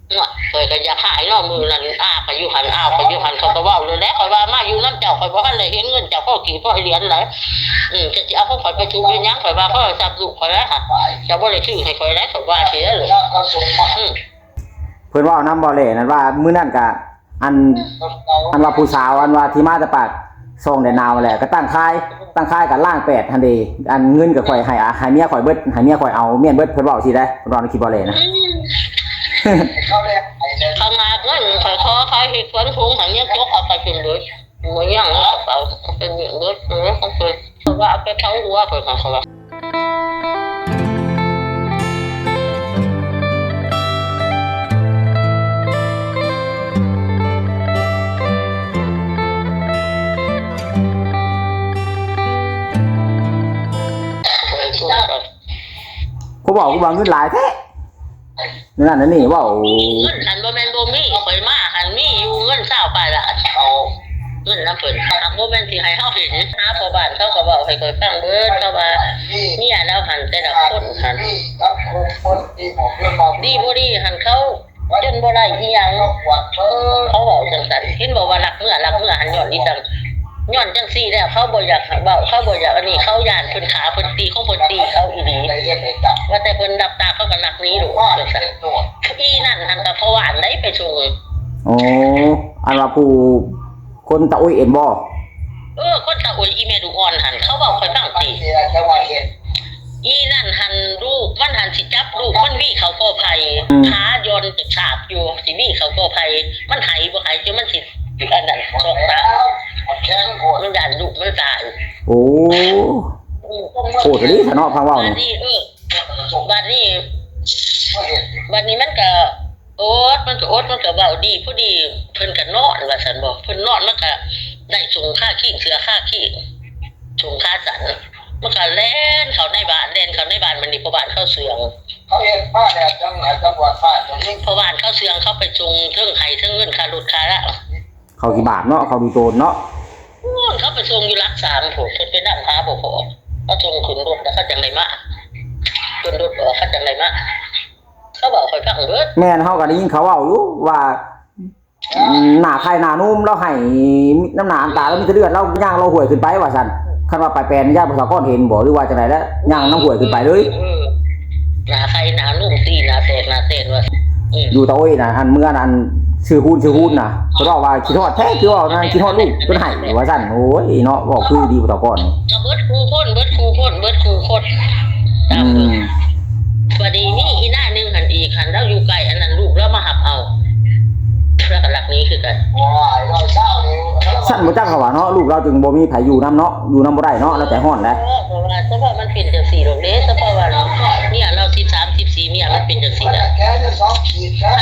ໂອ້ຍ ຂ້ອຍກໍຢາກຫາຍເນາະ ມື້ນັ້ນອາກໍຢູ່ຫັ້ນ ອາວກໍຢູ່ຫັ້ນ ເຂົາກໍເວົ້າໂລດແຫຼະ ຂ້ອຍວ່າມາຢູ່ນຳເຈົ້າ ຂ້ອຍບໍ່ທັນໄດ້ເຫັນເງິນເຈົ້າພໍກີບພໍຫຼຽນໃດ ອືມ ເຈົ້າຊິເອົາຂອງຂ້ອຍໄປທຸບເຮັດຫຍັງ ຂ້ອຍວ່າໂທລະສັບລູກຂ້ອຍແຫຼະ ເຈົ້າບໍ່ໄດ້ຊື້ໃຫ້ຂ້ອຍແຫຼະ ຂ້ອຍວ່າຊີ້ເລີຍ ອືມ. ເພິ່ນເວົ້ານຳບໍ່ແລນັ້ນວ່າ ມື້ນັ້ນກະ ອັນ ອັນວ່າຜູ້ສາວ ອັນວ່າທີ່ມາແຕ່ປາກຊ່ອງແດນນາວຫັ້ນແຫຼະ ກໍຕັ້ງຂາຍ ຕັ້ງຂາຍກໍລ້າງແປດຫັ້ນເດ ອັນເງິນກໍຂ້ອຍໃຫ້ ໃຫ້ເມຍຂ້ອຍເບິດ ໃຫ້ເມຍຂ້ອຍເອົາ ແມ່ນເບິດ ເພິ່ນເວົ້າຊີ້ໄດ໋ ເພິ່ນເວົ້າໃນຄລິບບໍ່ແລນະ ອືມ ຂະໜາດເງິນຂ້ອຍຂໍ ຂ້ອຍເຮັດສວນຜົງໃຫ້ເມຍຕົກເອົາໄປເປັນເບິດ ບໍ່ຍັງໃນກະເປົາ ເປັນເງິນເບິດ ເອີ ຂອງເພິ່ນ ເພາະວ່າເອົາໄປເຜົາຫົວເພິ່ນ ເຂົາວ່າ. ຜູ້ເວົ້າ ຄືວ່າເງິນຫຼາຍແທ້ ນັ້ນນັ້ນນີ້ເວົ້າ ເງິນຫັ້ນບໍ່ແມ່ນບໍ່ມີ ຂ້ອຍມາຫັ້ນມີຢູ່ເງິນຊາວປາຍລ້ານ ເອົາເງິນນຳເພິ່ນ ຫາກບໍ່ແມ່ນຊິໃຫ້ເຮົາເຫັນ ຫາພໍ່ບ້ານເຂົາກໍເວົ້າໃຫ້ຂ້ອຍຟັງເບິດ ເຂົາວ່າເມຍລາວຫັ້ນແຕ່ລະຄົນຫັ້ນ ດີບໍ່ດີຫັ້ນເຂົາຈົນບໍ່ໄດ້ອີ່ຫຍັງ ເອີ ເຂົາເວົ້າຈັ່ງຊັ້ນ ເຫັນບໍ່ວ່າລັກເມືອ ລັກເມືອຫັ້ນຍ້ອນອີ່ຫຍັງ ຍ້ອນຈັ່ງຊີ້ແລ້ວ ເຂົາບໍ່ຢາກໃຫ້ເວົ້າ ເຂົາບໍ່ຢາກອັນນີ້ ເຂົາຢ້ານເພິ່ນຂ້າເພິ່ນຕີ ຂອງເພິ່ນຕີເຂົາອີ່ຫຼີ ວ່າແຕ່ເພິ່ນລັບຕາ ເຂົາກໍລັກໜີໂລດ ຈັ່ງຊັ້ນ ອີ່ນັ້ນຫັ້ນກໍພໍ່ບ້ານໃດໄປສົ່ງ. ໂອ້ ອັນວ່າຜູ້ ຄົນຕາໂອ້ຍເອັນບໍ່? ເອີ ຄົນຕາໂອ້ຍ ອີ່ແມ່ລູກອ່ອນຫັ້ນ ເຂົາເວົ້າຂ້ອຍຟັງຕິ ອີ່ນັ້ນຫັ້ນ ລູກມັນຫັ້ນຊິຈັບລູກມັນຫວີເຂົ້າກໍໄຜ່ ອືມ ຂາຢ່ອນສາບຢູ່ ຊິຫວີເຂົ້າກໍໄຜ່ ມັນໄຫ້ບໍ່ໄຫ້ ຈົນມັນຊິອັນນັ້ນຊອກຕາ ມັນຢ້ານລູກມັນຕາຍ. ໂອ້ ອືມ ໂຫດອີ່ຫຼີຊະເນາະ ຟັງເວົ້ານີ້ ບາດນີ້ ເອີ ບາດນີ້ ບາດນີ້ມັນກະ ອົດ ມັນກໍອົດ ມັນກໍເວົ້າດີ ພໍດີເພິ່ນກໍນອນວ່າຊັ້ນບໍ ເພິ່ນນອນ ມັນກໍໄດ້ສົ່ງຄາຄີງ ເສື້ອຄາຄີງ ສົ່ງຂາສັ້ນ ມັນກໍແລ່ນເຂົ້າໃນບ້ານ ແລ່ນເຂົ້າໃນບ້ານ ບັດນີ້ພໍ່ບ້ານເຂົາເຊື່ອງ ເຂົາເຮັດມາແລ້ວ ຈັ່ງໃຫ້ຕຳຫຼວດບ້ານຕົວນີ້ ພໍ່ບ້ານເຂົາເຊື່ອງ ເຂົາໄປສົ່ງເຖິງໄຮ່ເຖິງເງິນຄ່າລົດຄ່າລາ ເຂົາຂີ້ບາບເນາະ ເຂົາຂີ້ໂຕນເນາະ ພຸ້ນ ເຂົາໄປສົ່ງຢູ່ຫຼັກສາມພຸ້ນ ເພິ່ນໄປນຳຫາບໍ່ພໍ ເຂົາສົ່ງຂຶ້ນລົດແລ້ວເຂົາຈັ່ງໄດ້ມາ ຂຶ້ນລົດອອກເຂົາຈັ່ງໄດ້ມາ. ເຂົາເວົ້າໃຫ້ຂ້ອຍຟັງເບິດ ແມ່ນ ເຮົາກໍໄດ້ຍິນເຂົາເວົ້າຢູ່ວ່າ ໜ້າໄຂ່ໜ້າໜຸ່ມ ລາວໄຫ້ນ້ຳໜ້ານ້ຳຕາ ລາວມີແຕ່ເລືອດ ລາວຍ່າງເລາະຫ້ວຍຂຶ້ນໄປວ່າຊັ້ນ ຄັນວ່າໄປແປນ ຢ້ານຜູ້ສາວກອນເຫັນບໍ່ ຫຼືວ່າຈັ່ງໃດແຫຼະ ຍ່າງນຳຫ້ວຍຂຶ້ນໄປເລີຍ ເອີ ໜ້າໄຂ່ໜ້າໜຸ່ມ ຕີໜ້າແຕກໜ້າແຕນວ່າ ອືມ ຢູ່ຕາໂອ້ຍນະ ອັນເມືອນະ ອັນຊື່ຄູນ ຊື່ຄູນນະ ເພິ່ນເວົ້າວ່າຄິດຮອດແທ້ ຄືເວົ້ານັ້ນ ຄິດຮອດລູກຈົນໄຫ້ວ່າຊັ້ນ ໂອ້ຍເນາະ ເວົ້າຄືດີຜູ້ສາວກອນ ກໍເບິດຄູ່ຄົນ ເບິດຄູ່ຄົນ ເບິດຄູ່ຄົນ ຕາມເບິ່ງ ອືມ ບາດນີ້ມີອີ່ນາຍໜຶ່ງຫັ້ນອີກ ຫັ້ນລາວຢູ່ໃກ້ ອັນນັ້ນລູກລາວມາຮັບເອົາ ລາວກໍລັກໜີຄືກັນ ຊັ້ນບໍ່ຈັກເຂົາວ່າເນາະ ລູກລາວຈຶ່ງບໍ່ມີໃຜຢູ່ນຳເນາະ ຢູ່ນຳບໍ່ໄດ້ເນາະ ລາວໃຈຮ້ອນແຫຼະ ເພາະວ່າ ເພາະມັນເປັນຈັ່ງຊີ້ດອກເດ້ ສະເພາະວ່າເມຍລາວສິບສາມ ສິບສີ່ ເມຍມັນເປັນຈັ່ງຊີ້ແຫຼະ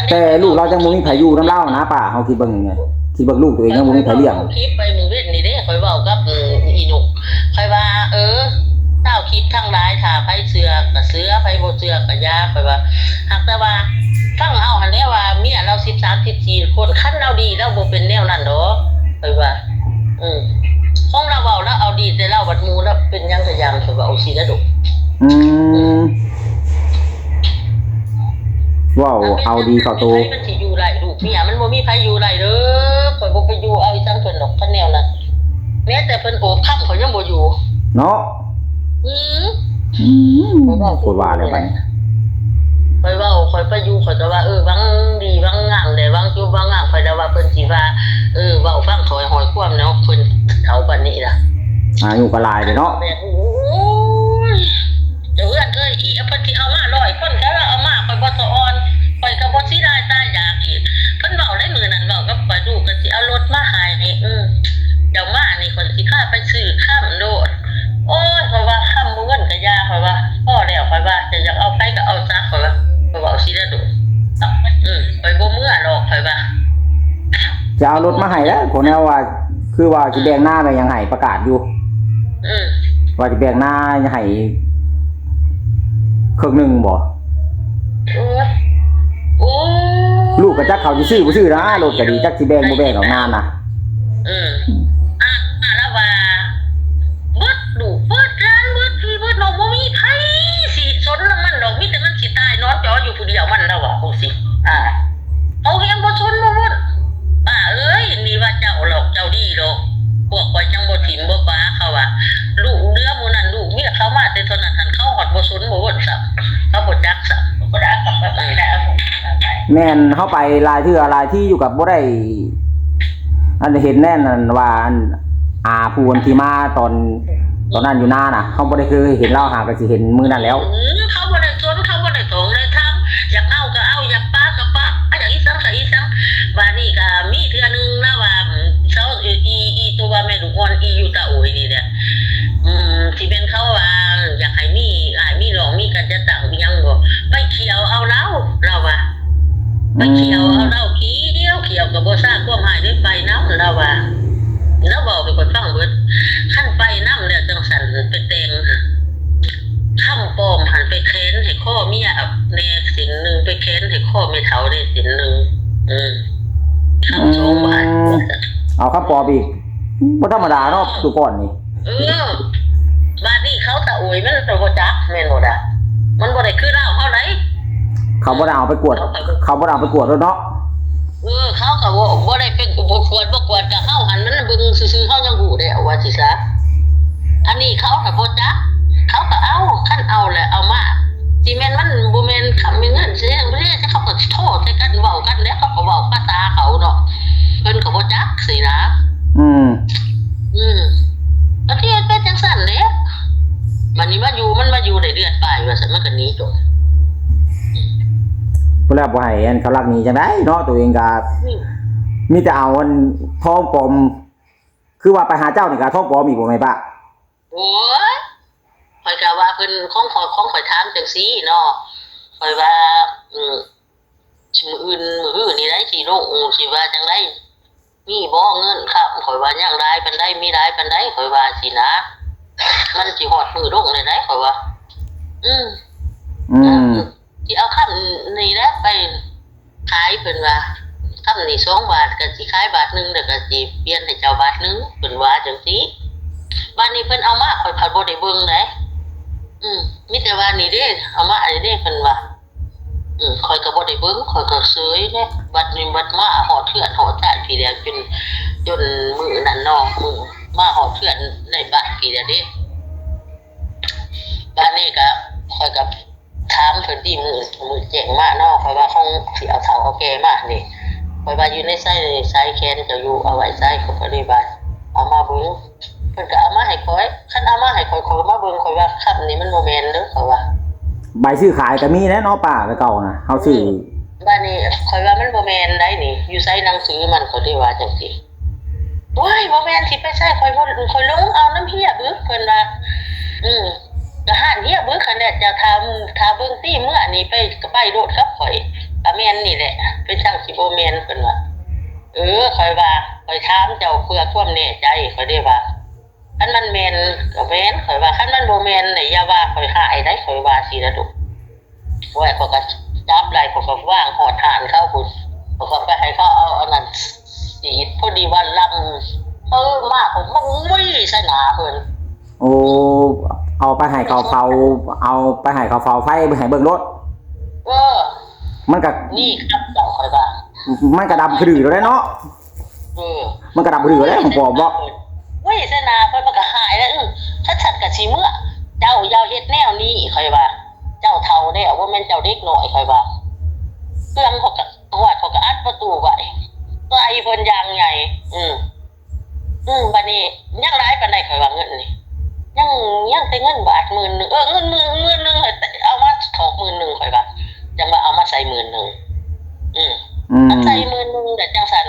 ແຕ່ລູກລາວຍັງບໍ່ມີໃຜຢູ່ນຳລາວຫັ້ນນະ ປ້າ ເຮົາຄິດເບິ່ງ ຄິດເບິ່ງລູກຕົວເອງຍັງບໍ່ມີໃຜລ້ຽງ ເອົາຄລິບໄປມື້ເວັນນີ້ເດ້ ຂ້ອຍເວົ້າກັບ ອືມ ອີ່ນົກ ຂ້ອຍວ່າ ເອີ ຊາວຄລິບທັງຫຼາຍ ຖ້າໃຜເຊື່ອກໍເຊື່ອ ໃຜບໍ່ເຊື່ອກໍຢ່າ ຂ້ອຍວ່າ ຫາກແຕ່ວ່າຟັງເອົາຫັ້ນແຫຼະວ່າເມຍລາວສິບສາມ ສິບສີ່ຄົນ ຄັນລາວດີລາວບໍ່ເປັນແນວນັ້ນດອກ ຂ້ອຍວ່າ ອືມ ຂອງລາວເວົ້າລາວເອົາດີ ແຕ່ລາວບັດໝູ່ລາວເປັນຫຍັງກໍຢ່າງ ຂ້ອຍເວົ້າຊີ້ນະລູກ ອືມ ເວົ້າເອົາດີເຂົ້າໂຕ ໃຜມັນຊິຢູ່ໄດ້ ລູກເມຍມັນບໍ່ມີໃຜຢູ່ໄດ້ເດີ ຂ້ອຍບໍ່ໄປຢູ່ເອົາອີ່ສັງເພິ່ນດອກ ຄັນແນວນັ້ນ ແມ້ແຕ່ເພິ່ນໂອບຄຳຂ້ອຍຍັງບໍ່ຢູ່ເນາະ ອືມ ອືມ ຂ້ອຍເວົ້າ ໂພດວ່າແລ້ວບັດນີ້ ຂ້ອຍເວົ້າ ຂ້ອຍໄປຢູ່ ຂ້ອຍກໍວ່າ ເອີ ຫວັງດີຫວັງງາມແຫຼະ ຫວັງຈົບຫວັງງາມ ຂ້ອຍລະວ່າເພິ່ນຊິວ່າ ເອີ ເວົ້າຟັງຂ້ອຍຫ້ອຍຄວາມເນາະ ເພິ່ນເຖົ້າປານນີ້ລະ ອາຍຸກໍຫຼາຍເດເນາະ ແບບ ໂອ້ຍ ເຈົ້າເຮືອນເອີຍ ອີ ເພິ່ນຊິເອົາມາຮ້ອຍຄົນ ແຕ່ລາວເອົາມາ ຂ້ອຍບໍ່ສະອອນ ຂ້ອຍກໍບໍ່ເສຍດາຍຕາຍຢາກອີກ ເພິ່ນເວົ້າໃນມື້ນັ້ນ ເວົ້າກັບຂ້ອຍ ລູກກໍຊິເອົາລົດມາໃຫ້ ອື ເຈົ້າມານີ້ ຂ້ອຍຊິພາໄປຊື້ຄຳໂລດ ໂອ້ຍ ຂ້ອຍວ່າຄຳບໍ່ເງິນກໍຢ່າ ຂ້ອຍວ່າພໍແລ້ວ ຂ້ອຍວ່າ ເຈົ້າຢາກເອົາໃຜກໍເອົາຊະ ຂ້ອຍວ່າ ຂ້ອຍເວົ້າຊີ້ແຫຼະໂດດ ອື ຂ້ອຍບໍ່ເມືອດອກ ຂ້ອຍວ່າ ຈະເອົາລົດມາໃຫ້ແລ້ວ ຄົນແນວວ່າ ຄືວ່າຊິແບ່ງນາແບ່ງຫຍັງໃຫ້ ປະກາດຢູ່ ອື ວ່າຊິແບ່ງນາໃຫ້ເຄິ່ງໜຶ່ງບໍ ເອີ ໂອ້ ລູກກໍຈັກເຂົາຊິຊື້ບໍ່ຊື້ນະ ລົດກໍດີ ຈັກຊິແບ່ງບໍ່ແບ່ງດອກນານະ ອື ອາ ລາວວ່າ ເບິດລູກເບິດຫຼານເບິດພີ່ເບິດນ້ອງ ບໍ່ມີໃຜຊິສົນນຳມັນດອກ ມີແຕ່ມັນຊິຕາຍນອນຈໍຢູ່ຜູ້ດຽວມັນ ລາວວ່າຈັ່ງຊີ້ ອາ ແມ່ນ ເຮົາໄປຫຼາຍເທື່ອຫຼາຍທີ່ຢູ່ ກໍບໍ່ໄດ້ ອັນ ເຫັນແນ່ນ ອັນ ວ່າ ອັນ ອາຜູ້ ອັນ ທີ່ມາຕອນ ຕອນນັ້ນຢູ່ນານະ ເຮົາບໍ່ໄດ້ເຄີຍເຫັນລາວ ຫາກໍຊິເຫັນມື້ນັ້ນແລ້ວ. ອືມ ເຂົາບໍ່ໄດ້ສົນ ເຂົາບໍ່ໄດ້ຖອງໄດ້ຖາມ ຢາກເອົາກໍເອົາ ຢາກປະກໍປະ ຢາກອີ່ສັງກໍອີ່ສັງ. ບາດນີ້ກໍມີເທື່ອໜຶ່ງລາວວ່າ ເຊົາ ອີ່ ອີ່ ອີ່ຕົວວ່າແມ່ລູກອ່ອນ ອີ່ຢູ່ຕາໂອຍນີ້ແຫຼະ ອືມ ທີ່ແມ່ນເຂົາວ່າ ຢາກໃຫ້ມີອ້າຍມີນ້ອງ ມີການຈັດຕັ້ງ ມີຫຍັງບໍ່ ໄປຂຽວເອົາລາວ ລາວວ່າ ໄປຂຽວເອົາລາວ ຂຽວ ຂຽວກໍບໍ່ຊາຄວາມຮ້າຍເດ້ ໄປນຳລາວວ່າ ລາວເວົ້າໃຫ້ຂ້ອຍຟັງເບິດ. ຄັນໄປນຳແລ້ວຈັ່ງຊັ້ນໄປແຕ່ງ ຄຳປອມຫັ້ນໄປແຂນໃຫ້ຄໍເມຍແດ່ເສັ້ນໜຶ່ງ ໄປແຂນໃຫ້ຄໍແມ່ເຖົ້າແດ່ເສັ້ນໜຶ່ງ ອືມ ຄຳສອງບາດ ອືມ ເອົາຄຳປອມອີກ ບໍ່ທຳມະດາເນາະ ເອີ ທຸກຄົນນີ້ ເອີ ບາດນີ້ເຂົາຕາໂອຍມັນບໍ່ຈັກແມ່ນບໍ່ດາ ມັນບໍ່ໄດ້ຄືລາວເຮົາໃດ ເຂົາບໍ່ໄດ້ເອົາໄປກວດ ເຂົາບໍ່ໄດ້ເອົາໄປກວດໂລດເນາະ ເອີ ເຂົາກໍບໍ່ ບໍ່ໄດ້ໄປກວດ ບໍ່ກວດກໍເຮົາຫັ້ນມັນເບິ່ງຊື່ໆ ເຮົາຍັງຮູ້ແລ້ວວ່າຊິຊະ ອັນນີ້ເຂົານະບໍ່ຈັກ ເຂົາກໍເອົາ ຄັນເອົາແລ້ວເອົາມາ ຊິແມ່ນມັນບໍ່ແມ່ນຄຳແມ່ນເງິນຊິແມ່ນຫຍັງ ເຂົາກໍໂທໃສ່ກັນເວົ້າກັນແລ້ວ ເຂົາກໍເວົ້າພາສາເຂົາເນາະ ເພິ່ນກໍບໍ່ຈັກຊີ້ນະ ອືມ ອືມ ກໍຊິເຮັດໄປຈັ່ງຊັ້ນແຫຼະ ບັດນີ້ມາຢູ່ ມັນມາຢູ່ໄດ້ເດືອນປາຍວ່າຊັ້ນ ມັນກໍໜີໂຕ ບໍ່ແລ້ວບໍ່ໃຫ້ອັນເຂົາລັກໜີຈັ່ງໃດເນາະ ໂຕເອງກໍ ອືມ ມີແຕ່ເອົາອັນທອງປອມ ຄືວ່າໄປຫາເຈົ້ານີ້ກໍທອງປອມອີກບໍ່ແມ່ນປະ? ໂອ້ຍ ຂ້ອຍກໍວ່າເພິ່ນ ຂອງຂ້ອຍ ຂອງຂ້ອຍຖາມຈັ່ງຊີ້ເນາະ ຂ້ອຍວ່າ ອື ມື້ອື່ນ ມື້ຮືນີ້ໄດ໋ ຊິລົງ ຊິວ່າຈັ່ງໃດ ມີບໍ່ເງິນຄຳ ຂ້ອຍວ່າຍັງຫຼາຍປານໃດ ມີຫຼາຍປານໃດ ຂ້ອຍວ່າຊີ້ນະ ມັນຊິຮອດມື້ລົງແລ້ວໃດ໋ ຂ້ອຍວ່າ ອື ອື ຊິເອົາຄຳນີ້ແຫຼະໄປຂາຍ ເພິ່ນວ່າ ຄຳນີ້ສອງບາດ ກໍຊິຂາຍບາດໜຶ່ງ ແລ້ວກໍຊິປ່ຽນໃຫ້ເຈົ້າບາດໜຶ່ງ ເພິ່ນວ່າຈັ່ງຊີ້ ບາດນີ້ເພິ່ນເອົາມາ ຂ້ອຍພັດບໍ່ໄດ້ເບິ່ງໃດ ອື ມີແຕ່ວ່ານີ້ເດ້ ເອົາມາອັນນີ້ເດ້ ເພິ່ນວ່າ ອື ຂ້ອຍກໍບໍ່ໄດ້ເບິ່ງ ຂ້ອຍກໍເຊີຍເດ້ ບັດນີ້ບັດມາຮອດເຮືອນຮອດຊານພີ້ແລ້ວ ຈົນ ຈົນມື້ນັ້ນເນາະ ມື້ມາຮອດເຮືອນໃນບ້ານພີ້ແລ້ວເດ້ ບາດນີ້ກໍ ຂ້ອຍກໍ ຖາມເພິ່ນຕິ ມື້ ມື້ແຈ້ງມາເນາະ ຂ້ອຍວ່າ ຂອງ ຊິເອົາເຖົ້າເອົາແກ່ມານີ້ ຂ້ອຍວ່າ ຢູ່ໃນໃສ ໃສແຂນເຈົ້າຢູ່ ເອົາໄວ້ໃສ ຂ້ອຍກໍເລີຍວ່າ ເອົາມາເບິ່ງ ເພິ່ນກໍເອົາມາໃຫ້ຂ້ອຍ ຄັນເອົາມາໃຫ້ຂ້ອຍ ຂ້ອຍກໍມາເບິ່ງ ຂ້ອຍວ່າ ຄຳນີ້ມັນບໍ່ແມ່ນເດີ ຂ້ອຍວ່າ ໃບຊື້ຂາຍກໍມີແຫຼະເນາະ ປ້າ ແຕ່ເກົ່ານະ ເຮົາຊື້ ອື ບາດນີ້ຂ້ອຍວ່າ ມັນບໍ່ແມ່ນໃດນີ້ ຢູ່ໃສໜັງສືມັນ ຂ້ອຍເລີຍວ່າຈັ່ງຊີ້. ໂອ້ຍ ບໍ່ແມ່ນ ຊິໄປໃສ ຂ້ອຍບໍ່ ຂ້ອຍລົງເອົານຳເຮຍບຶກ ເພິ່ນວ່າ ອື ກໍຮ້ານເຮຍບຶກຫັ້ນແຫຼະ ເຈົ້າຖ້າ ຖ້າເບິ່ງຕິ ເມື່ອນີ້ໄປ ກໍໄປໂລດກັບຂ້ອຍ ກໍແມ່ນນີ້ແຫຼະ ເປັນຈັ່ງຊິບໍ່ແມ່ນ ເພິ່ນວ່າ ເອີ ຂ້ອຍວ່າ ຂ້ອຍຖາມເຈົ້າເພື່ອຄວາມແນ່ໃຈ ຂ້ອຍເດ້ວ່າ ຄັນມັນແມ່ນກໍແມ່ນ ຂ້ອຍວ່າ ຄັນມັນບໍ່ແມ່ນນະ ຢ່າວ່າຂ້ອຍຮ້າຍໃດ ຂ້ອຍວ່າຊີ້ລະລູກ. ໂອ້ຍ ຂ້ອຍກໍຈັບໄດ້ ຂ້ອຍກໍວາງຮອດຮ້ານເຂົາພຸ້ນ ຂ້ອຍກໍໄປໃຫ້ເຂົາເອົາອັນນັ້ນສີດ ພໍດີວ່າລຳ ເອີ ມາ ຂ້ອຍມາຫຸ້ຍໃສ່ໜ້າເພິ່ນ. ໂອ້ ເອົາໄປໃຫ້ເຂົາເຝົ້າ ເອົາໄປໃຫ້ເຂົາເຝົ້າໄຟໃຫ້ເບິ່ງໂລດ. ເອີ ມັນກໍ ນີ້ຄຳເຈົ້າ ຂ້ອຍວ່າ ມັນກໍດຳຂະດືໂລດເນາະ. ເອີ ມັນກໍດຳຂະດືແລ້ວ ຂອງປອມບໍ? ໂອ້ຍ ໃສ່ໜ້າຂ້ອຍ ມັນກໍຫາຍແລ້ວ. ເອີ ຄັນຊັ້ນກໍຊິເມືອ ເຈົ້າຢ່າເຮັດແນວນີ້ ຂ້ອຍວ່າ ເຈົ້າເຖົ້າແລ້ວ ບໍ່ແມ່ນເຈົ້າເດັກນ້ອຍ ຂ້ອຍວ່າ. ເຄື່ອງຂ້ອຍກໍ ຮອດ ຂ້ອຍກໍອັດປະຕູໄວ້ ໃສ່ເພິ່ນຢ່າງໃຫຍ່. ອື ອື ບາດນີ້ຍັງຫຼາຍປານໃດ ຂ້ອຍວ່າ ເງິນນີ້ ຍັງ ຍັງແຕ່ເງິນບາດໝື່ນໜຶ່ງ ເອີ ເງິນໝື່ນ ໝື່ນໜຶ່ງ ເອົາມາຖອກໝື່ນໜຶ່ງ ຂ້ອຍວ່າ ຈັ່ງວ່າເອົາມາໃສ່ໝື່ນໜຶ່ງ. ອື ອື ໃສ່ໝື່ນໜຶ່ງແລ້ວຈັ່ງຊັ້ນ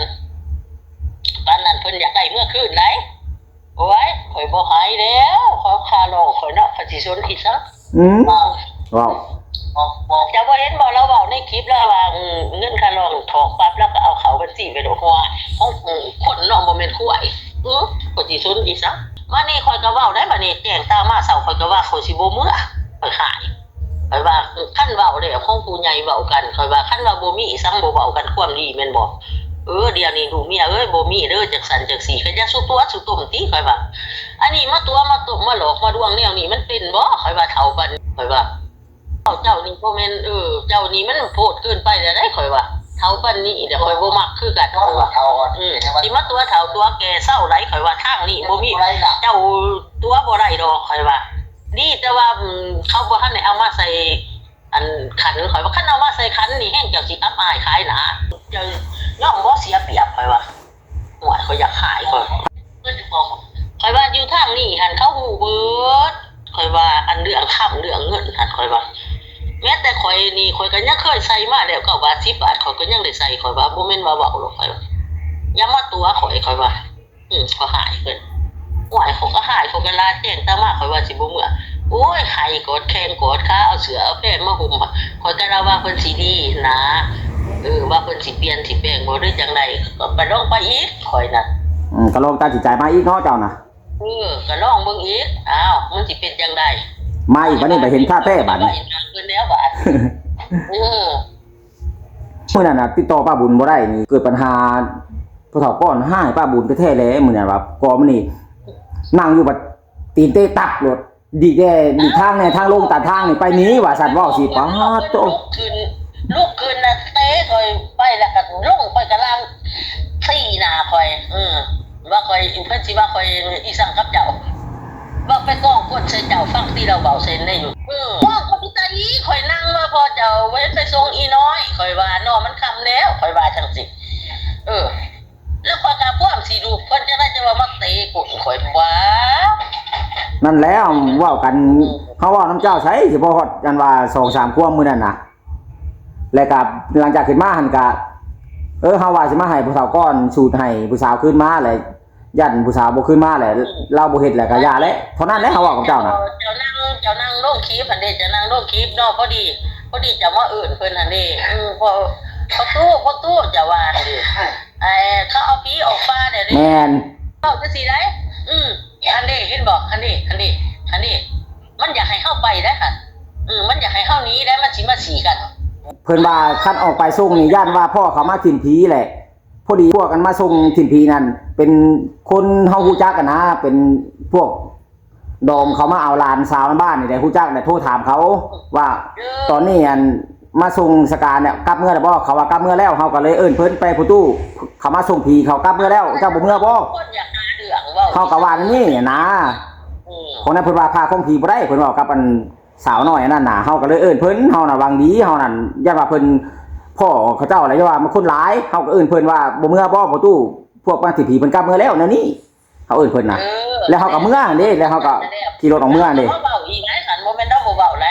ປານນັ້ນເພິ່ນຢາກໄດ້ເມືອຄືນໃດ. ໂອ້ຍ ຂ້ອຍບໍ່ໃຫ້ແລ້ວ ເຂົາຄາຫຼອກຂ້ອຍເນາະ ຂ້ອຍຊິສົນອີ່ສັງ. ອື ເວົ້າ ເຈົ້າບໍ່ເຫັນບໍ ລາວເວົ້າໃນຄລິບ ລາວວ່າ ອື ເງິນຄ່າລອງຖອກປັບ ລາວກໍເອົາເຂົ້າບັນຊີໄປໂລດ ເພາະວ່າຂອງຄົນເນາະ ບໍ່ແມ່ນຄວາຍ. ອື ຂ້ອຍຊິສົນອີ່ສັງ. ບາດນີ້ຂ້ອຍກໍເວົ້າໄດ້ ບາດນີ້ແຈ້ງຕາມາເຊົ້າ ຂ້ອຍກໍວ່າຂ້ອຍຊິບໍ່ເມືອ ຂ້ອຍຄ້ານ. ຂ້ອຍວ່າ ຄັນເວົ້າແລ້ວ ຂອງຜູ້ໃຫຍ່ເວົ້າກັນ ຂ້ອຍວ່າ ຄັນວ່າບໍ່ມີອີ່ສັງ ບໍ່ເວົ້າກັນຄວາມດີແມ່ນບໍ່? ເອີ ດຽວນີ້ລູກເມຍເອີຍ ບໍ່ມີເດີ ຈັ່ງຊັ້ນຈັ່ງຊີ້ ກໍຢ່າສູ່ຕົວະສູ່ຕົ້ມຕິ ຂ້ອຍວ່າ. ອັນນີ້ມາຕົວະມາຕົ້ມມາຫຼອກມາລວງແນວນີ້ ມັນເປັນບໍ່? ຂ້ອຍວ່າ ເຖົ້າປານນີ້ ຂ້ອຍວ່າ ເຈົ້ານີ້ບໍ່ແມ່ນ ເອີ ເຈົ້ານີ້ມັນໂພດເກີນໄປແລ້ວໃດ໋ ຂ້ອຍວ່າ. ເຖົ້າປານນີ້ແລ້ວ ຂ້ອຍບໍ່ມັກຄືກັນ ຂ້ອຍວ່າ. ອື ຊິມາຕົວະເຖົ້າຕົວະແກ່ເຊົາໃດ໋ ຂ້ອຍວ່າ. ທາງນີ້ບໍ່ມີ ເຈົ້າຕົວະບໍ່ໄດ້ດອກ ຂ້ອຍວ່າ. ດີແຕ່ວ່າ ເຂົາບໍ່ທັນໄດ້ເອົາມາໃສ່ ອັນຂັນ ຂ້ອຍວ່າ ຄັນເອົາມາໃສ່ຂັນນີ້ ແຮ່ງເຈົ້າຊິອັບອາຍຂາຍໜ້າ ເຈົ້າຍອມບໍ່ເສຍປຽບ ຂ້ອຍວ່າ. ໂອ້ຍ ຂ້ອຍຢາກຫາຍ ຂ້ອຍ ຂ້ອຍວ່າຢູ່ທາງນີ້ຫັ້ນ ເຂົາຮູ້ເບິດ ຂ້ອຍວ່າ ອັນເລື່ອງຄຳເລື່ອງເງິນຫັ້ນ ຂ້ອຍວ່າ ແມ້ແຕ່ຂ້ອຍນີ້ ຂ້ອຍກໍຍັງເຄີຍໃສ່ມາແລ້ວ ເກົ້າບາດ ສິບບາດ ຂ້ອຍກໍຍັງໄດ້ໃສ່ ຂ້ອຍວ່າ ບໍ່ແມ່ນວ່າເວົ້າດອກ ຂ້ອຍວ່າ ຢ່າມາຕົວະຂ້ອຍ ຂ້ອຍວ່າ. ອືມ ຂ້ອຍຫາຍເພິ່ນ ໂອ້ຍ ຂ້ອຍກໍຫາຍ ຂ້ອຍກໍລາແຈ້ງຕາມາ ຂ້ອຍວ່າຊິບໍ່ເມືອ ໂອ້ຍ ໄຫ້ກອດແຂ້ງກອດຂາ ເອົາເສື້ອເອົາແພມາຫຸ້ມ ຂ້ອຍກໍລະວ່າເພິ່ນຊິດີນະ ເອີ ວ່າເພິ່ນຊິປ່ຽນຊິແປງບໍ່ ຫຼືຈັ່ງໃດ ກໍໄປລອງໄປອີກ ຂ້ອຍນະ ອືມ ກໍລອງຕັດສິນໃຈມາອີກເນາະ ເຈົ້ານະ ເອີ ກໍລອງເບິ່ງອີກ ອ້າວ ມັນຊິເປັນຈັ່ງໃດ ມາອີກ ບັດນີ້ໄປເຫັນທ່າແທ້ ບັດນີ້ ເພິ່ນແລ້ວ ບາດ ເອີ ມື້ນັ້ນນະ ຕິດຕໍ່ປ້າບຸນບໍ່ໄດ້ນີ້ ເກີດບັນຫາ ພໍ່ເຖົ້າກ້ອນຮ້າຍປ້າບຸນແທ້ໆແຫຼະ ມື້ນັ້ນວ່າ ກໍມື້ນີ້ນັ່ງຢູ່ບັດຕີນເຕະຕັບໂລດ ດີແດ່ ດີທາງແດ່ ທາງລົງຕາທາງນີ້ ໄປໜີວ່າຊັ້ນ ເວົ້າຊິ ປາດໂທ້ ລຸກຂຶ້ນ ລຸກຂຶ້ນນະ ເຕະຂ້ອຍໄປ ແລ້ວກໍລົງໄປກະລ່າງ ຊີ້ໜ້າຂ້ອຍ ເອີ ວ່າຂ້ອຍ ເພິ່ນຊິວ່າຂ້ອຍອີ່ສັງກັບເຈົ້າ ວ່າໄປກອງກົດໃສ່ເຈົ້າ ຟັງຕິລາວເວົ້າໃສ່ໃນຢູ່ ເອີ ວ່າຂ້ອຍໄປຕາອີ ຂ້ອຍນັ່ງວ່າພໍ່ເຈົ້າບໍ່ເຫັນໄປສົ່ງອີນ້ອຍ ຂ້ອຍວ່າເນາະ ມັນຄ່ຳແລ້ວ ຂ້ອຍວ່າຈັ່ງຊີ້ ເອີ ແລ້ວຂ້ອຍກໍພວມຊິດຸ ເພິ່ນຈັ່ງໃດຈັ່ງວ່າມາເຕະກົ້ນຂ້ອຍ ຫວາ ນັ້ນແຫຼະ ເວົ້າກັນ ເຮົາເວົ້ານຳເຈົ້າໃສ ຊິພໍຮອດອັນວ່າສອງສາມຄວາມມື້ນັ້ນນະ ແລ້ວກໍຫຼັງຈາກຂຶ້ນມາຫັ້ນກະ ເອີ ເຮົາວ່າຊິມາໃຫ້ຜູ້ເຖົ້າກ້ອນສູດໃຫ້ຜູ້ສາວຄືນມາແຫຼະ ຢ້ານຜູ້ສາວບໍ່ຄືນມາແຫຼະ ລາວບໍ່ເຮັດແຫຼະ ກໍຢ່າແຫຼະ ເທົ່ານັ້ນແຫຼະ ເຮົາເວົ້າກັບເຈົ້ານະ ເຈົ້ານັ່ງ ເຈົ້ານັ່ງລົງຄລິບຫັ້ນເດ້ ເຈົ້ານັ່ງລົງຄລິບເນາະ ພໍດີ ພໍດີເຈົ້າມາເອີ້ນເພິ່ນຫັ້ນເດ້ ອື ພໍ່ຕູ້ ພໍ່ຕູ້ ເຈົ້າວ່າຫັ້ນເດ້ ເອີ ເຂົາເອົາຜີອອກປ່າແລ້ວເດ້ ແມ່ນ ເວົ້າຈັ່ງຊີ້ໄດ໋ ອື ຫັ້ນເດ້ ເຫັນບໍ່ ຫັ້ນເດ້ ຫັ້ນເດ້ ຫັ້ນເດ້ ມັນຢາກໃຫ້ເຮົາໄປໄດ໋ ເອີ ມັນຢາກໃຫ້ເຮົາໜີໄດ໋ ມັນຊິມາສີກັນ ເພິ່ນວ່າຄັນອອກໄປສົ່ງນີ້ ຢ້ານວ່າພໍ່ເຂົາມາຖິ້ມຜີແຫຼະ ພໍດີພວກອັນມາສົ່ງຖິ້ມຜີນັ້ນ ເປັນຄົນເຮົາຮູ້ຈັກຫັ້ນນະ ເປັນພວກດອມເຂົາມາເອົາຫຼານສາວໃນບ້ານນີ້ແຫຼະ ຮູ້ຈັກແຫຼະ ໂທຖາມເຂົາວ່າ ຕອນນີ້ອັນມາສົ່ງສະການແລ້ວ ກັບເມືອແລ້ວບໍ່ ເຂົາວ່າກັບເມືອແລ້ວ ເຮົາກໍເລີຍເອີ້ນເພິ່ນໄປຜູ້ຕູ້ ເຂົາມາສົ່ງຜີ ເຂົາກັບເມືອແລ້ວ ເຈົ້າບໍ່ເມືອບໍ່ ຄົນຢາກຫາເລື່ອງເວົ້າ ເຮົາກໍວ່າແນວນີ້ນະ ອື ຂອງນັ້ນເພິ່ນວ່າພາຂອງຜີບໍ່ໄດ້ ເພິ່ນເວົ້າກັບອັນ ສາວນ້ອຍອັນນັ້ນນະ ເຮົາກໍເລີຍເອີ້ນເພິ່ນ ເຮົານະຫວັງດີ ເຮົານັ້ນຢ້ານວ່າເພິ່ນພໍ້ເຂົາເຈົ້າແຫຼະ ຢ່າວ່າມັນຄົນຫຼາຍ ເຮົາກໍເອີ້ນເພິ່ນວ່າ ບໍ່ເມືອບໍ່ ພໍ່ຕູ້ ພວກມາທີ່ຜີເພິ່ນກັບເມືອແລ້ວ ແນວນີ້ ເຮົາເອີ້ນເພິ່ນນະ ເອີ ແລ້ວເຮົາກໍເມືອຫັ້ນເດ້ ແລ້ວເຮົາກໍຂີ່ລົດອອກເມືອຫັ້ນເດ້ ເຮົາເວົ້າອີກໄດ໋ ຄັນບໍ່ແມ່ນລາວບໍ່ເວົ້າໄດ໋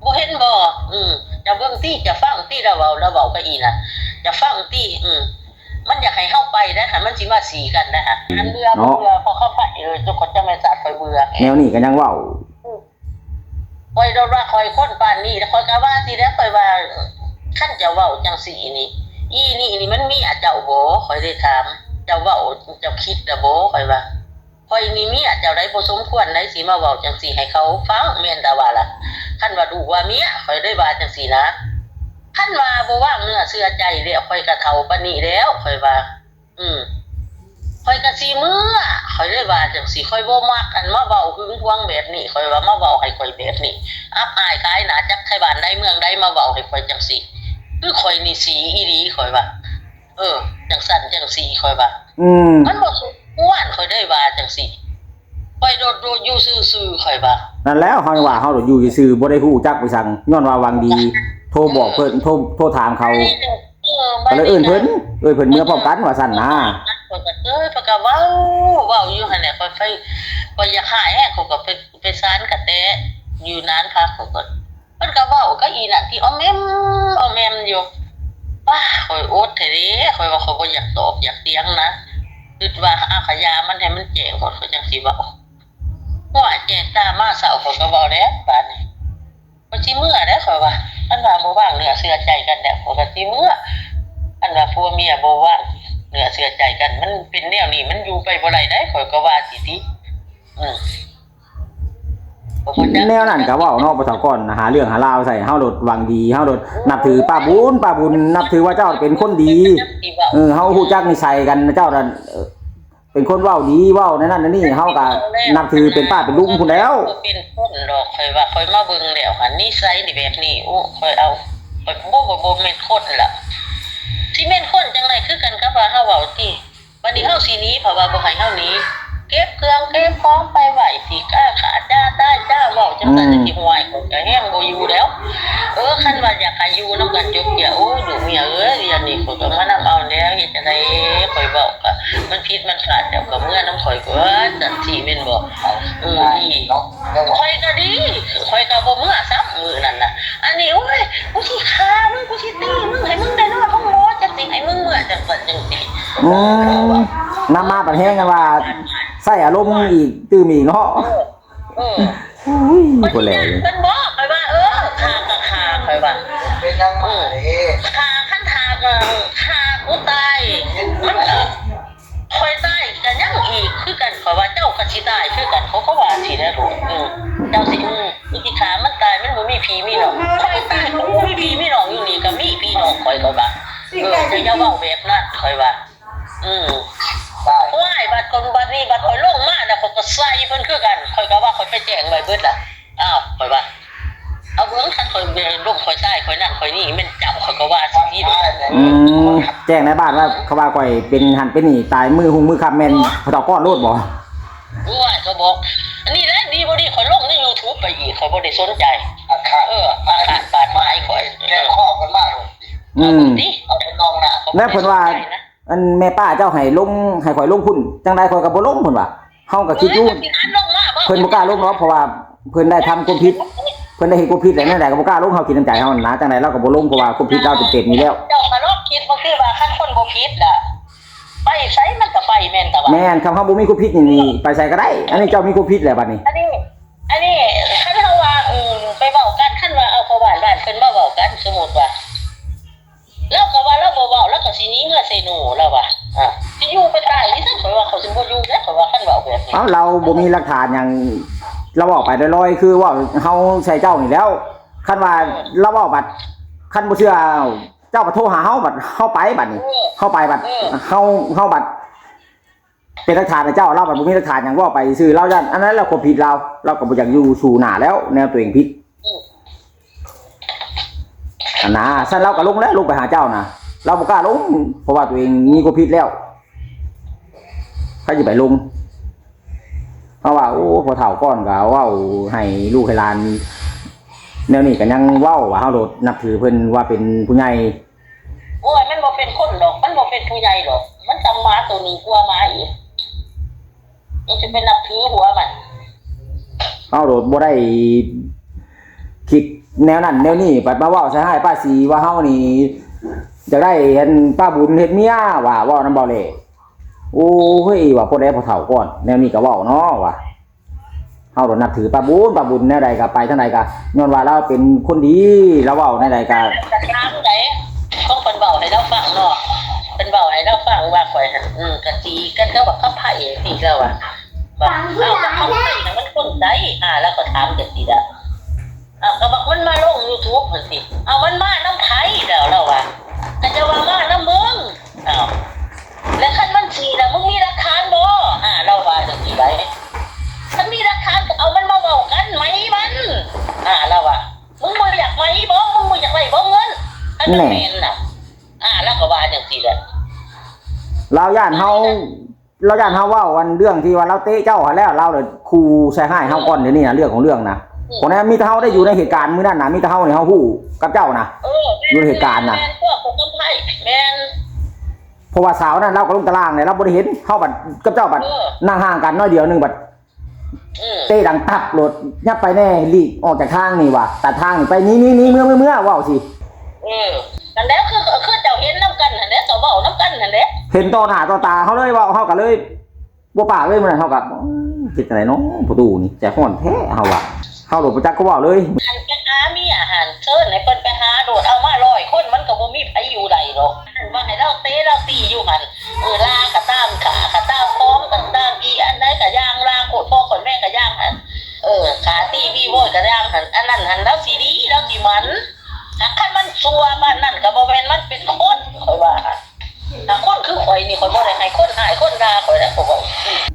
ບໍ່ເຫັນບໍ່ ອື ຈະເບິ່ງຕິ ຈະຟັງຕິ ລາວເວົ້າ ລາວເວົ້າກັບອີ່ນະ ຈະຟັງຕິ ອື ມັນຢາກໃຫ້ເຮົາໄປໄດ໋ ຄັນມັນຊິມາສີກັນໄດ໋ ອັນເບື່ອ ເນາະ ເບື່ອ ພໍເຂົາໄປ ເອີ ຈົນຂ້ອຍຈະແມ່ນສາດຂ້ອຍເບື່ອ ແນວນີ້ກໍຍັງເວົ້າ ຂ້ອຍໂດນວ່າຂ້ອຍຄົນປານນີ້ ແລ້ວຂ້ອຍກໍວ່າຊີ້ແຫຼະ ຂ້ອຍວ່າ ຄັນເຈົ້າເວົ້າຈັ່ງຊີ້ນີ້ ອີນີ້ນີ້ມັນເມຍເຈົ້າບໍ່? ຂ້ອຍໄດ້ຖາມ ເຈົ້າເວົ້າ ເຈົ້າຄິດລະບໍ່? ຂ້ອຍວ່າ ຂ້ອຍນີ້ເມຍເຈົ້າໃດ໋ ບໍ່ສົມຄວນໃດ໋ ຊິມາເວົ້າຈັ່ງຊີ້ໃຫ້ເຂົາຟັງ ແມ່ນແຕ່ວ່າລະ ຄັນວ່າລູກວ່າເມຍ ຂ້ອຍໄດ້ວ່າຈັ່ງຊີ້ນະ ຄັນວ່າບໍ່ວາງເນື້ອເຊື່ອໃຈແລ້ວ ຂ້ອຍກໍເຖົ້າປານນີ້ແລ້ວ ຂ້ອຍວ່າ ອືມ ຂ້ອຍກະຊິເມືອ ຂ້ອຍເລີຍວ່າຈັ່ງຊີ້ ຂ້ອຍບໍ່ມັກອັນມາເວົ້າຫຶງຫວງແບບນີ້ ຂ້ອຍວ່າມາເວົ້າໃຫ້ຂ້ອຍແບບນີ້ ອັບອາຍຂາຍໜ້າ ຈັກໄທບ້ານໃດເມືອງໃດມາເວົ້າໃຫ້ຂ້ອຍຈັ່ງຊີ້ ຄືຂ້ອຍນີ້ສີອີ່ຫຼີ ຂ້ອຍວ່າ ເອີ ຈັ່ງຊັ້ນຈັ່ງຊີ້ ຂ້ອຍວ່າ ອືມ ມັນບໍ່ສົມຄວນ ຂ້ອຍເລີຍວ່າຈັ່ງຊີ້ ຂ້ອຍໂດດໆຢູ່ຊື່ໆ ຂ້ອຍວ່າ ນັ້ນແຫຼະ ເຮົາວ່າເຮົາໂດດຢູ່ຊື່ໆ ບໍ່ໄດ້ຮູ້ຈັກໄປສັງ ຍ້ອນວ່າຫວັງດີ ໂທບອກເພິ່ນ ໂທ ໂທຖາມເຂົາ ເອີ ກໍເລີຍເອີ້ນເພິ່ນ ເອີ້ນເພິ່ນເມືອພ້ອມກັນວ່າຊັ້ນນະ ຂ້ອຍກໍເອີຍ ເພິ່ນກໍເວົ້າ ເວົ້າຢູ່ຫັ້ນແຫຼະ ຂ້ອຍໄປ ຂ້ອຍຢາກຫາຍແຮງ ຂ້ອຍກໍໄປ ໄປສານກະແຕຢູ່ນານພັກ ຂ້ອຍກໍ ເພິ່ນກໍເວົ້າກັບອີ່ນັ້ນທີ່ອໍ້ແອ້ມ ອໍ້ແອ້ມຢູ່ ວ້າ ຂ້ອຍອົດແທ້ເດ້ ຂ້ອຍວ່າຂ້ອຍບໍ່ຢາກຕອບຢາກຖຽງນະ ຄິດວ່າ ອາ ຂະຢາມັນໃຫ້ມັນແຈ້ງກ່ອນ ຂ້ອຍຈັ່ງຊິເວົ້າ ໂອ້ຍ ແຈ້ງຕາມາເຊົ້າ ຂ້ອຍກໍເວົ້າແລ້ວບາດນີ້ ຂ້ອຍຊິເມືອແລ້ວ ຂ້ອຍວ່າ ຄັນວ່າບໍ່ວາງເນື້ອເຊື່ອໃຈກັນແລ້ວ ຂ້ອຍກໍຊິເມືອ ຄັນວ່າຜົວເມຍບໍ່ວາງເນື້ອເຊື່ອໃຈກັນ ມັນເປັນແນວນີ້ ມັນຢູ່ໄປບໍ່ໄດ້ໃດ໋ ຂ້ອຍກໍວ່າຊີ້ຕິ ອືມ ແນວນັ້ນກໍເວົ້າເນາະ ບໍ່ເທົ່າກ່ອນຫາເລື່ອງຫາລາວໃສ່ເຮົາໂລດ ຫວັງດີ ເຮົາໂລດນັບຖືປ້າບຸນ ປ້າບຸນນັບຖືວ່າເຈົ້າເປັນຄົນດີ ເອີ ເຮົາຮູ້ຈັກນິໄສກັນ ເຈົ້ານັ້ນ ເປັນຄົນເວົ້າດີ ເວົ້າແນວນັ້ນແນວນີ້ ເຮົາກໍນັບຖືເປັນປ້າເປັນລຸງພຸ້ນແລ້ວ ບໍ່ເປັນຄົນດອກ ຂ້ອຍວ່າ ຂ້ອຍມາເບິ່ງແລ້ວຫັ້ນ ນິໄສນີ້ແບບນີ້ ໂອ້ ຂ້ອຍເອົາ ຂ້ອຍບໍ່ ບໍ່ ບໍ່ແມ່ນຄົນລະ ຊິແມ່ນຄົນຈັ່ງໃດ ຄືກັນກັບວ່າເຮົາເວົ້າຕິ ບັດນີ້ເຮົາຊິໜີ ເຂົາວ່າບໍ່ໃຫ້ເຮົາໜີ ເກັບເຄື່ອງເກັບຂອງໄປໄວ້ທີ່ກາຂາດຈາຕາຍຈາ ເວົ້າຈັ່ງຊັ້ນ ອືມ ຊິຫ້ວຍ ຂ້ອຍກໍແຮງບໍ່ຢູ່ແລ້ວ. ເອີ ຄັນວ່າຢາກໃຫ້ຢູ່ນຳກັນຈົບເຈຍ ໂອ້ ລູກເມຍເອີຍ ດຽວນີ້ຂ້ອຍກໍມານຳເອົາແລ້ວ ເຮັດຈັ່ງໃດ ຂ້ອຍເວົ້າກໍມັນຜິດມັນພາດ ເຈົ້າກໍເມືອນຳຂ້ອຍເບີດ ຈັ່ງຊີ້ແມ່ນບໍ່? ເອີ ດີ ຂ້ອຍກໍດີ ຂ້ອຍກໍບໍ່ເມືອຊ້ຳມື້ນັ້ນນະ. ອັນນີ້ ໂອ້ຍ ກູຊິຂ້າມຶງ ກູຊິຕີມຶງ ໃຫ້ມຶງໄດ້ນອນໂຮງໝໍ ຈັ່ງຊິໃຫ້ມຶງເມືອ ຈັ່ງຊັ້ນຈັ່ງຊີ້. ອືມ ນຳມາບັດແຮງກັນວ່າໃຊ້ອາລົມອີກ ຕື່ມອີກເນາະ. ເອີ ເອີ ໂອ້ຍ ບໍ່ແລເລີຍ ເພິ່ນບອກຂ້ອຍວ່າ ເອີ ຂ້າກໍຂ້າ ຂ້ອຍວ່າ ເປັນຫຍັງມາເດ້ ຂ້າ ຄັນຂ້າກໍຂ້າກູຕາຍ ມັນກໍ ຂ້ອຍຕາຍກໍຍັງອີກຄືກັນ ຂ້ອຍວ່າເຈົ້າກໍຊິຕາຍຄືກັນ ເຂົາກໍວ່າຊີ້ແຫຼະລູກ. ເອີ ເຈົ້າຊິ ເອີ ຄືຊິຂ້າມັນຕາຍ ມັນບໍ່ມີພີ່ມີນ້ອງ ຂ້ອຍຕາຍກໍບໍ່ມີພີ່ມີນ້ອງ ຢູ່ນີ້ກໍມີພີ່ນ້ອງຂ້ອຍ ຂ້ອຍວ່າ ເອີ ເຈົ້າຢ່າເວົ້າແບບນັ້ນ ຂ້ອຍວ່າ. ອືມ ໂອ້ຍ ບາດຄົນ ບາດນີ້ ບາດຂ້ອຍລົງມາແລ້ວ ຂ້ອຍກໍໃສ່ເພິ່ນຄືກັນ ຂ້ອຍກໍວ່າຂ້ອຍໄປແຈ້ງໄວ້ເບິດລະ. ອ້າວ ຂ້ອຍວ່າ ເອົາເບິ່ງ ຄັນຂ້ອຍແມ່ນລົມ ຂ້ອຍຕາຍ ຂ້ອຍນັ້ນ ຂ້ອຍນີ້ ແມ່ນເຈົ້າ ຂ້ອຍກໍວ່າຊິດີ. ອືມ ແຈ້ງໃນບ້ານວ່າ ເຂົາວ່າຂ້ອຍເປັນຫັ້ນເປັນນີ້ ຕາຍມື້ຮຸ່ງມື້ຄ່ຳ ແມ່ນພໍ່ເຖົ້າກ້ອນໂລດບໍ? ໂອ້ຍ ກໍບອກ ອັນນີ້ແຫຼະ ດີບໍ່ດີ ຂ້ອຍລົງໃນຢູທູບໄປອີກ ຂ້ອຍບໍ່ໄດ້ສົນໃຈ. ເອີ ອາຄາດບາດໝາຍຂ້ອຍ ແກ້ງຄໍກັນມາໂລດ. ອືມ ເອົາໄປລອງໜ້າ ແລ້ວເພິ່ນວ່າ ອັນແມ່ປ້າເຈົ້າໃຫ້ລົງ ໃຫ້ຂ້ອຍລົງພຸ້ນ ຈັ່ງໃດຂ້ອຍກໍບໍ່ລົງ ເພິ່ນວ່າ. ເຮົາກໍຄິດຢູ່ ເພິ່ນບໍ່ກ້າລົງດອກ ເພາະວ່າເພິ່ນໄດ້ທຳຄວາມຜິດ ເພິ່ນໄດ້ເຮັດຄວາມຜິດແລ້ວ ແນວໃດກໍບໍ່ກ້າລົງ ເຮົາຄິດໃນໃຈເຮົານະ ຈັ່ງໃດລາວກໍບໍ່ລົງ ເພາະວ່າຄວາມຜິດລາວເຕັມໆນີ້ແລ້ວ. ເຈົ້າກໍລອງຄິດເບິ່ງຕິວ່າ ຄັນຄົນບໍ່ຜິດລະ ໄປໃສມັນກໍໄປ ແມ່ນຕະວ່າ. ແມ່ນ ຄັນເຮົາບໍ່ມີຄວາມຜິດນີ້ ໄປໃສກໍໄດ້. ອັນນີ້ເຈົ້າມີຄວາມຜິດແລ້ວບັດນີ້ ອັນນີ້ ອັນນີ້ ຄັນເຮົາວ່າ ເອີ ໄປເວົ້າກັນ ຄັນວ່າເອົາພໍ່ບ້ານ ບ້ານເພິ່ນມາເວົ້າກັນ ສົມມຸດວ່າ ລາວກໍວ່າລາວບໍ່ເວົ້າ ລາວກໍຊິໜີເມືອເຊໂນ ລາວວ່າ ອາ ຊິຢູ່ໄປຕາຍອີ່ຊັ້ນ ຂ້ອຍວ່າຂ້ອຍຊິບໍ່ຢູ່ແລ້ວ ຂ້ອຍວ່າ ຄັນເວົ້າແບບນີ້. ເອົ້າ ລາວບໍ່ມີຫຼັກຖານຫຍັງ ລາວເວົ້າໄປລອຍໆ ຄືເວົ້າເຮົາໃສ່ເຈົ້ານີ້ແລ້ວ. ຄັນວ່າ ເອີ ລາວເວົ້າບັດ ຄັນບໍ່ເຊື່ອ ເຈົ້າບັດໂທຫາເຮົາ ບັດເຮົາໄປບັດນີ້ ເອີ ເຮົາໄປບັດ ເອີ ເຮົາ ເຮົາບັດ ເປັນຫຼັກຖານໃຫ້ເຈົ້າ ລາວບັດບໍ່ມີຫຼັກຖານຫຍັງ ເວົ້າໄປຊື່ ລາວຢ້ານອັນນັ້ນແຫຼະ ຄວາມຜິດລາວ ລາວກໍບໍ່ຢາກຢູ່ສູ່ໜ້າແລ້ວ ແນວຕົວເອງຜິດ ອືມ ຫັ້ນນະ. ຊັ້ນລາວກໍລົງແລ້ວ ລົງໄປຫາເຈົ້ານະ ລາວບໍ່ກ້າລົງ ເພາະວ່າຕົວເອງມີຄວາມຜິດແລ້ວ ໃຜຊິໄປລົງ. ເຮົາວ່າ ໂອ້ ພໍ່ເຖົ້າກ່ອນກໍເວົ້າໃຫ້ລູກໃຫ້ຫຼານແນວນີ້ ກໍຍັງເວົ້າວ່າ ເຮົາໂລດນັບຖືເພິ່ນວ່າເປັນຜູ້ໃຫຍ່. ໂອ້ຍ ມັນບໍ່ເປັນຄົນດອກ ມັນບໍ່ເປັນຜູ້ໃຫຍ່ດອກ ມັນສ່ຳໝາໂຕໜຶ່ງກວ່າໝາອີກ ຍັງຈະໄປນັບຖືຫົວມັນ. ເຮົາໂລດບໍ່ໄດ້ຄິດແນວນັ້ນແນວນີ້ ບັດມາເວົ້າໃສ່ຮ້າຍປ້າຍສີວ່າເຮົານີ້ຢາກໄດ້ອັນປ້າບຸນເຮັດເມຍ ວ່າເວົ້ານຳເບົາແຫຼ. ໂອ້ຍ ວ່າພໍແລ້ວ ພໍ່ເຖົ້າກ່ອນ ແນວນີ້ກໍເວົ້າເນາະ ວ່າ ເຮົາໂລດນັບຖືປ້າບຸນ ປ້າບຸນແນວໃດກໍໄປທາງໃດກໍຍ້ອນວ່າລາວເປັນຄົນດີ ລາວເວົ້າແນວໃດກໍ ກໍຖາມໃດ ຂອງເພິ່ນເວົ້າໃຫ້ລາວຟັງເນາະ ເພິ່ນເວົ້າໃຫ້ລາວຟັງວ່າຂ້ອຍຫັ້ນ ອືມ ກະຕີກັນກັບບັກຄຳໄພຕິ ລາວວ່າ ວ່າ ເອົ້າ ບັກຄຳໄພນະມັນຄົນໃດ ອາ ລາວກໍຖາມຈັ່ງຊີ້ລະ. ເອົ້າ ກໍບັກມັນມາລົງຢູທູບຫັ້ນຕິ ເອົ້າ ມັນມານຳໃຜແລ້ວ ລາວວ່າ ກໍຈະວ່າມານຳມຶງ. ອ້າວ ແລ້ວຄັນມັນຂີ້ລະ ມຶງມີຫຼັກຖານບໍ່? ອາ ລາວວ່າຈັ່ງຊີ້ໄດ໋. ຄັນມີຫຼັກຖານກໍເອົາມັນມາເວົ້າກັນ ໄໝມັນ. ອາ ລາວວ່າ ມຶງບໍ່ຢາກໄໝບໍ່? ມຶງບໍ່ຢາກໄດ້ບໍ່ເງິນ? ຄັນມັນແມ່ນນະ ອາ ລາວກໍວ່າຈັ່ງຊີ້ແຫຼະ. ລາວຢ້ານເຮົາ ລາວຢ້ານເຮົາເວົ້າອັນເລື່ອງທີ່ວ່າລາວເຕະເຈົ້າຫັ້ນແລ້ວ ລາວເລີຍຂູ່ໃສ່ຮ້າຍເຮົາກ່ອນ ດຽວນີ້ນະ ເລື່ອງຂອງເລື່ອງນະ. ອືມ ພວກນັ້ນມີແຕ່ເຮົາໄດ້ຢູ່ໃນເຫດການມື້ນັ້ນນະ ມີແຕ່ເຮົານີ້ ເຮົາຮູ້ກັບເຈົ້ານະ ເອີ ຢູ່ໃນເຫດການນະ ແມ່ນ ພວກຂອງກຳໄພ ແມ່ນ. ເພາະວ່າສາວນັ້ນລາວກໍລົງຕາລ່າງແຫຼະ ລາວບໍ່ໄດ້ເຫັນ ເຮົາບັດກັບເຈົ້າບັດ ເອີ ນັ່ງຫ່າງກັນໜ້ອຍດຽວໜຶ່ງບັດ ອືມ ເຕະດັງຕັບໂລດ ຍັບໄປແດ່ ຫຼີກອອກຈາກທາງນີ້ວ່າ ຕັດທາງນີ້ໄປ ໜີໆໆ ເມືອໆ ເວົ້າຊີ້. ເອີ ນັ້ນແຫຼະ ຄື ຄືເຈົ້າເຫັນນຳກັນຫັ້ນແຫຼະ ເຈົ້າເວົ້ານຳກັນຫັ້ນແຫຼະ ເຫັນຕໍ່ໜ້າຕໍ່ຕາເຮົາເລີຍ ເວົ້າ ເຮົາກໍເລີຍ ບໍ່ປາກເລີຍ. ມື້ນັ້ນເຮົາກໍ ເອີ ເຮັດຈັ່ງໃດເນາະ ປະຕູນີ້ ໃຈຮ້ອນແທ້ເຮົາວ່າ ເຮົາໂລດບໍ່ຈັກກໍເວົ້າເລີຍ. ອັນໄປຫາເມຍຫັ້ນ ເຊີນໃຫ້ເພິ່ນໄປຫາໂລດ ເອົາມາຮ້ອຍຄົນ ມັນກໍບໍ່ມີໃຜຢູ່ໄດ້ດອກ. ວ່າໃຫ້ລາວເຕະລາວຕີຢູ່ຫັ້ນ ເອີ ລາກໍຕາມ ຂ້າກໍຕາມ ຂອງກໍຕາມ ອີອັນໃດກໍຢ່າງ ລາໂຄດພໍ່ໂຄດແມ່ກໍຢ່າງຫັ້ນ ເອີ ຂ້າຕີວີໂວຍກໍຢ່າງຫັ້ນ ອັນນັ້ນຫັ້ນລາວຊິດີ ລາວຊິໝັ້ນ. ຫາກຄັນມັນຊົ່ວປານນັ້ນກໍບໍ່ແມ່ນມັນເປັນຄົນ ຂ້ອຍວ່າ. ຖ້າຄົນຄືຂ້ອຍນີ້ ຂ້ອຍບໍ່ໄດ້ໃຫ້ຄົນຮ້າຍຄົນດ່າຂ້ອຍນະ ຂ້ອຍເວົ້າ.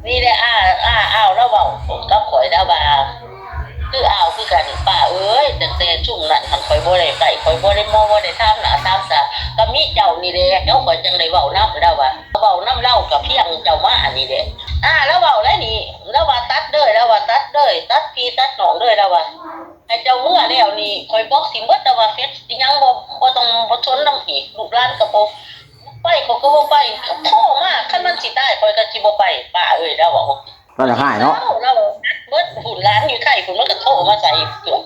ນີ້ແຫຼະ ອ້າ ອ້າ ອ້າວລາວເວົ້າກັບຂ້ອຍລາວວ່າ ຄືອ້າວຄືກັນ ປ້າເອີຍ ຕັ້ງແຕ່ຊຸມນັ້ນຫັ້ນ ຂ້ອຍບໍ່ໄດ້ໄປ ຂ້ອຍບໍ່ໄດ້ມໍ່ ບໍ່ໄດ້ຖາມໜ້າຖາມຕາ ໄປ ກໍມີເຈົ້ານີ້ແຫຼະ ເຈົ້າຂ້ອຍຈັ່ງໄດ້ເວົ້ານຳລາວວ່າ ເວົ້ານຳລາວກໍພຽງເຈົ້າມານີ້ແຫຼະ ອາ ລາວເວົ້າແລ້ວນີ້ ລາວວ່າຕັດເດີ ລາວວ່າຕັດເດີ ຕັດພີ່ຕັດນ້ອງເດີ ລາວວ່າ ໃຫ້ເຈົ້າເມືອແລ້ວນີ້ ຂ້ອຍບລັອກຖິ້ມເບິດ ລາວວ່າ ເຟສອີຫຍັງບໍ່ ບໍ່ຕ້ອງ ບໍ່ສົນນຳອີກ ລູກຫຼານກໍບໍ່ໄປ ຂ້ອຍກໍບໍ່ໄປ ໂທມາ ຄັນມັນຊິຕາຍ ຂ້ອຍກໍຊິບໍ່ໄປ ປ້າເອີຍ ລາວເວົ້າ ລາວຢາກຮ້າຍເນາະ ລາວເວົ້າເບິດ ພຸ້ນຫຼານຢູ່ໄທພຸ້ນ ມັນກໍໂທມາໃສ່ຕົວ